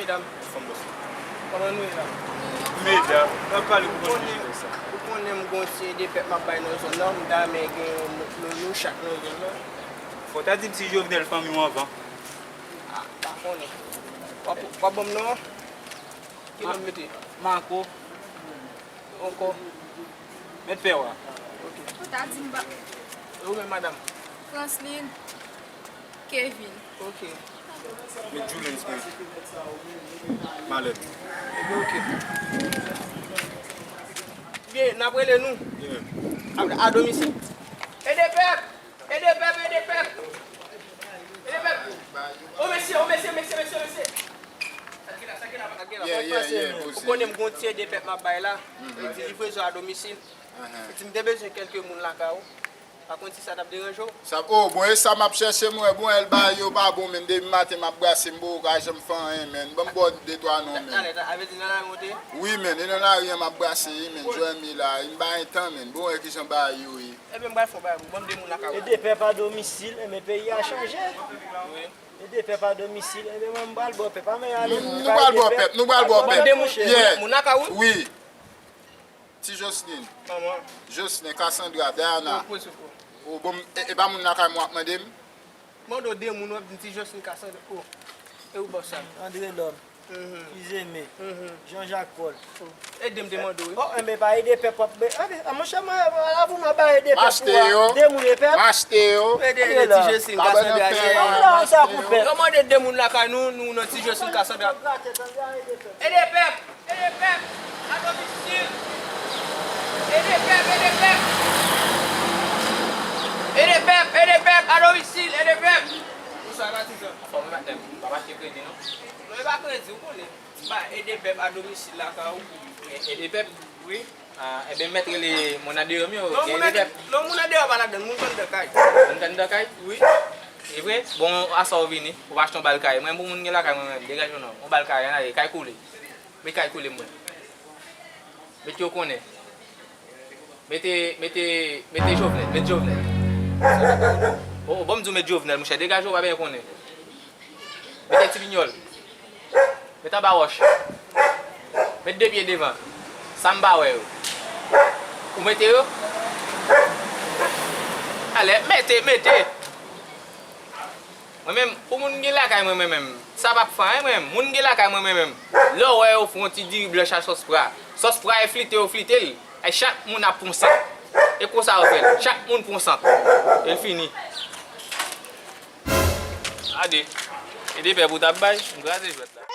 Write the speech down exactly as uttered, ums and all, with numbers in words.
Medam. Fanm bòs. Kòman nou ye la? Medam, n ap pale pou konn jis sa. Ou konnen m gon ti ede pèp m ap bay nan zòn nan, m ta renmen gen yon nounou chak nan zòn nan. Fò w ta di m si Jovenel fanmi w anvan. Ah, m pa konnen. W ap, w ap ban m non an? Ki non m mete? Marco. Ankò. Mèt fè w a. Ok. Ou ta di m ba. E ou menm, madanm? Franslin. Kevin. Ok. Met Julens mwen. Malèt. Ebyen, ok. Byen, n ap rele nou. Yeah. A, a domisil. Ede pèp! Ede pèp, ede pèp! Ede pèp! O mesye, o mesye, mesye, mesye, mesye! Sa ki la, sa ki la, sa ki la? Yeah, yeah, yeah, poze. Ou konnen m gon ti ede pèp m ap bay la. Mhm. Li di livrezon a domisil. Li di m te bezwen kèlke moun lakay ou. Pa konn si sa t ap deranje w. Sa, oh, bon, e sa m ap chèche, m wè, bon, L ba yo pa bon, men depi maten m ap brase, m poko ka janm fè anyen, men. Ban m ba w de twa non, men. Talè, sa vle di nan lari w te ye? Wi, men, e nan lari an m ap brase, wi, men. Jòy mi la, m pa gen tan, men. Bon, e kijan bagay yo ye? Ebyen, m pral fè yon bagay pou ou. Ban m de moun lakay ou. Ede pèp a domisil, enben peyi a chanje. Wi. Ede pèp a domisil, enben mwen m pral bò pèp. A men ale. Nou pral bò pèp, nou pral bò pèp. Ban m de moun, yeah, moun lakay ou. Wi. Ti Jocelyn. Manman. Jocelyn, Cassandra, Diana. Ou bon, e, e pa moun lakay mwen w ap mande m? Mande w de moun, w ap di m Ti Jocelyn, Cassandra. Oh. E ou bòs sa? André Lòm. Mhm. Fizeme. Mhm. Jean Jacques Paul. Oh. Ede m te mande w, wi. Oh, enben pa ede pèp w ap, enben, a monchè mwen, ala pou mwen pa ede pèp ou a. De moun e pèp. M achte yo. Ede, ede Ti Jocelyn, Cassandra. Yo mande de moun lakay nou, nou nan Ti Jocelyn, Cassandra. Ede pèp! Ede pèp a domisil! Ede pèp, ede pèp! Ede pèp, ede pèp a domisil, ede pèp! Bonswa, patizan. Anfòm wi, patnè m. M p ap achte kredi, non. Non, e pa kredi, ou konnen. M ba ede pèp a domisil lakay ou. E-, ede pèp? Wi. Ah, enben, m mèt rele moun andeyò m yo, gen ede pèp. Non, moun andeyò pa ladann, moun anndan kay. Moun anndan kay? Wi. E vre? Bon, aswè ou vini, ou va achte yon bal kay. Mwen, pou moun gen lakay, mwen menm, degaje w non. Yon bal kay, ann ale, kay koule. Met kay koule mwen. Met yo konnen. Mete, mete, mete Jovenel, met Jovenel. O, o, ban m di w met Jovenel, monchè, degaje w, pa byen konnen. Mete Tipinyòl. Met Anbawòch. Met de pye devan. Sa m pa wè yo. Ou mete yo? Alè, mete, mete. Mwen menm, pou moun gen lakay mwen, mwen menm, sa p ap fè anyen, mwen menm. Moun gen lakay mwen, mwen menm. Lè w wè yo fè yon ti diri blanch a sòs pra. Sòs pra e flite yo flite l. E chak moun ap pran sant. E konsa yo fè l. Chak moun pran sant. E l fini. Gade. E de pèp ou t ap bay, m kraze jwèt la.